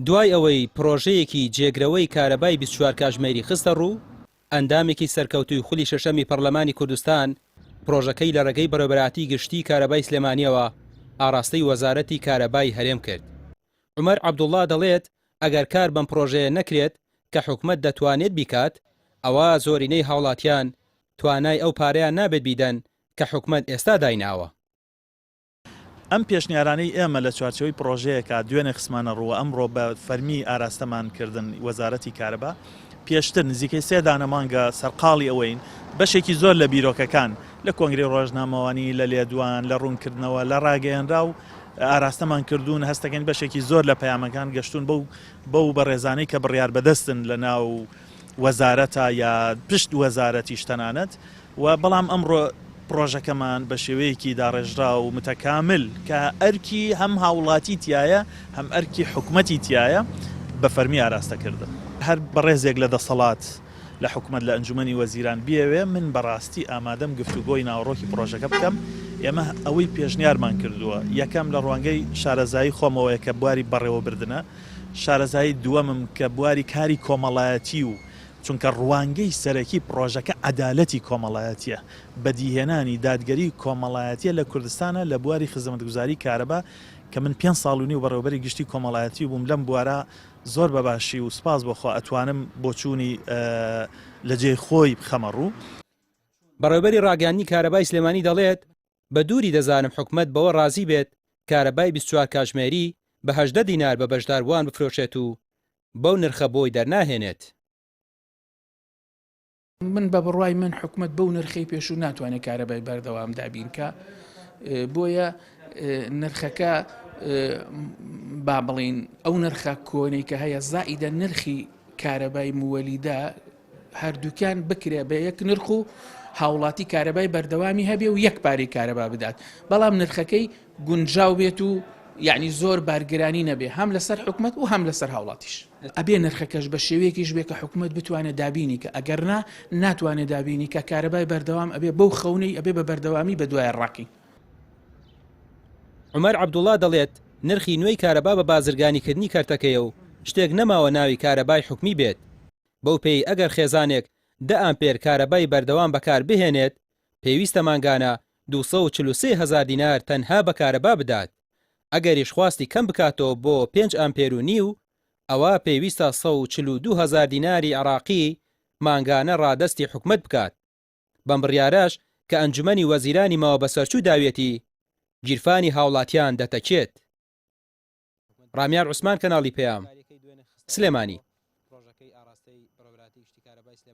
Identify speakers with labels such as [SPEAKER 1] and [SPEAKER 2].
[SPEAKER 1] دوای ئەوەی پڕۆژەیەکی جێگرەوەی کارەبای 24 کاژمێری خستە ڕوو، ئەندامێکی سەرکەوتووی خولی شەشەمی پەڕلەمانی کوردستان پڕۆژەکەی لە ڕێگەی بەڕێوەبەرایەتی گشتیی کارەبای سلێمانییەوە ئاڕاستەی وەزارەتی کارەبای هەرێم کرد. عومەر عەبدوڵڵا دەڵێت، ئەگەر کار بەم پڕۆژەیە نەکرێت کە حکومەت دەتوانێت بیکات، ئەوا زۆرینەی هاوڵاتیان توانای ئەو پارەیان نابێت بیدەن کە حکومەت ئێستا دایناوە.
[SPEAKER 2] ئەم پێشنیارانەی ئێمە لە چوارچێوەی پڕۆژەیەکە دوێنێ خستمانە ڕوو و ئەمڕۆ بە فەرمی ئاراستەمان کردن وەزارەتی کارەبا، پێشتر نزیکەی سێ دانە مانگە سەرقاڵی ئەوەین بەشێکی زۆر لە بیرۆکەکان لە کۆنگرەی ڕۆژنامەوانی، لە لێدوان، لە ڕوونکردنەوە، لە ڕاگەیەنراو ئاراستەمان کردوون، هەستەکەین بەشێکی زۆر لە پەیامەکان گەشتوون بەو بەو بەڕێزانەی کە بڕیاربەدەستن لە ناو وەزارەتە یا پشت وەزارەتیش تەنانەت. و بەڵام ئەمڕۆ پڕۆژەکەمان بە شێوەیەکی داڕێژراو و متەکامل کە ئەرکی هەم هاوڵاتی تیایە هەم ئەرکی حکومەتی تیایە بە فەرمی ئاراستە کردن. هەر بەڕێزێک لە دەسەڵات لە حکومەت لە ئەنجومەنی وەزیران بیەوێ من بەڕاستی ئامادەم گفتوگۆی ناوەڕۆکی پڕۆژەکە بکەم، ئێمە ئەوەی پێشنیارمان کردووە یەکەم لە ڕوانگەی شارەزایی خۆمەوەیە کە بواری بەڕێوەبردنە، شارەزایی دووەمم کە بواری کاری کۆمەڵایەتی و چونکە ڕوانگەی سەرەکی پڕۆژەکە عەدالەتی کۆمەڵایەتیە، بەدیهێنانی دادگەری کۆمەڵایەتیە لە کوردستانا لە بواری خزمەتگوزاری کارەبا کە من پێنج ساڵ و نیو بەڕێوەبەری گشتی کۆمەڵایەتی بووم لەم بوارە زۆر بە باشی و سوپاس بۆ خوا ئەتوانم بۆچوونی لە جێی خۆی بخەمە ڕوو.
[SPEAKER 1] بەڕێوەبەری ڕاگەیاندنی کارەبای سلێمانی دەڵێت، بە دووری دەزانم حکومەت بەوە ڕازی بێت کارەبای 24 کاژمێری بە 18 دینار بە بەشداربووان بفرۆشێت و بەو نرخە بۆی دەرناهێنێت.
[SPEAKER 3] من بە بڕوای من حکومەت بەو نرخەی پێشوو ناتوانێت کارەبای بەردەوام دابین کا بۆیە نرخەکە با بڵین ئەو نرخە کۆنەی کە هەیە زائیدە نرخی کارەبای موەلیدە هەردووکیان بکرێ بە یەک نرخ و هاوڵاتی کارەبای بەردەوامی هەبێ و یەک پارەی کارەبا بدات بەڵام نرخەکەی گونجاو بێت و یعنی زۆر بارگرانی نەبێ هەم لەسەر حکومت و هەم لەسەر هاوڵاتیش ئەبێ نرخەکەش بە شێوەیەکیش بێ کە حکومت بتوانێت دابینی کە ئەگەر نا ناتوانێت دابینی کە کارەبای بەردەوام ئەبێ بەو خەونەی ئەبێ بە بەردەوامی بە دوای ڕاکەین.
[SPEAKER 1] عومەر عەبدوڵا دەڵێت، نرخی نوێی کارەبا بە بازرگانیکردنی کەرتەکەیە و شتێک نەماوە ناوی کارەبای حکومی بێت، بەو پێیەی ئەگەر خێزانێک دە ئامپێر کارەبای بەردەوام بەکار بهێنێت، پێویستە مانگانە 243 هەزار دینار تەنها بە کارەبا بدات، ئەگەریش خواستی کەم بکاتەوە بۆ پێنج ئامپێر و نیو، ئەوا پێویستە 142 هەزار دیناری عێراقی مانگانە ڕادەستی حکومەت بکات. بەم بڕیارەش کە ئەنجومەنی وەزیرانی ماوەبەسەرچوو داویەتی، گیرفانی هاوڵاتیان دەتەکێت. ڕامیار عوسمان کەناڵی پەیام، سلێمانی.